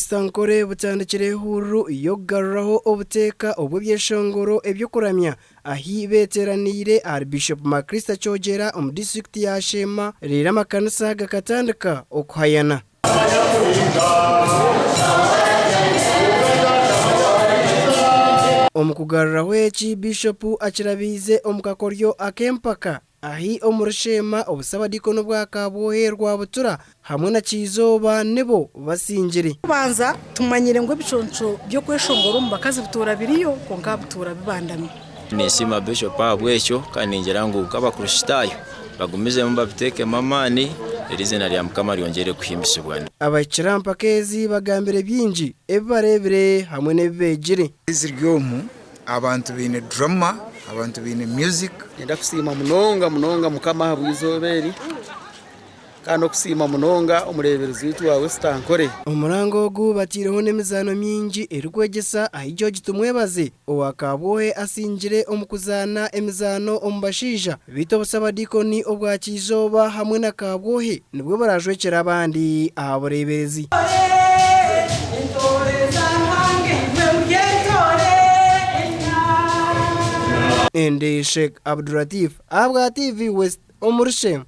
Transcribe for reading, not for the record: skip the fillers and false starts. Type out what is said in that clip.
West Ankole butandikire ehururu y'okugaruraho obuteeka obw'ebyeshongoro eby'okuramya ahi beeteeraniire ahari Bishop Macrista Kyogera omu disiturikiti ya Sheema reero amakanisa gakatandika okuhayana. Omu kugaruraho eki, Bishopu akirabiize omu kakoryo ak'empaka ahi omuri Sheema obusabadiikoni obwa Kabwohe Rwabutura hamwe na Kyizooba nibo basingire. Kubanza tumanyire ngu ebiconco by'okweshongora omu bakazi bituura biriyo kwonka bituura bibandami. Ninsiima Bishop ahabw'ekyo kandi ningira ngu nk'Abakristaayo bagumizemu babiteekemu amaani reero eiziina rya Mukama ryongyere kuhimbisibwa. Abahikire aha mpaka ezi bagambire bingi ebi bareebire hamwe n'ebi beegire. Eziri omu, abantu baine drama, abantu baine music. Niinyenda kusiima munonga munonga Mukama ahabw'eizooba eri. Kandi n'okusiima munonga omureeberezi waitu wa West Ankole. Omuranga ogu bataireho n'emizaano mingi erikwegyesa ahi George Tumwebaze owa Kabwohe asingire omu kuzaana emizaano omu bashaija beitu obusabadiikoni obwa Kyizooba hamwe na Kabwohe nibwo buraajwekyera abandi aha bureeberezi. Ndi Sheikh Abdulatif ahabwa TV West omuri Sheema.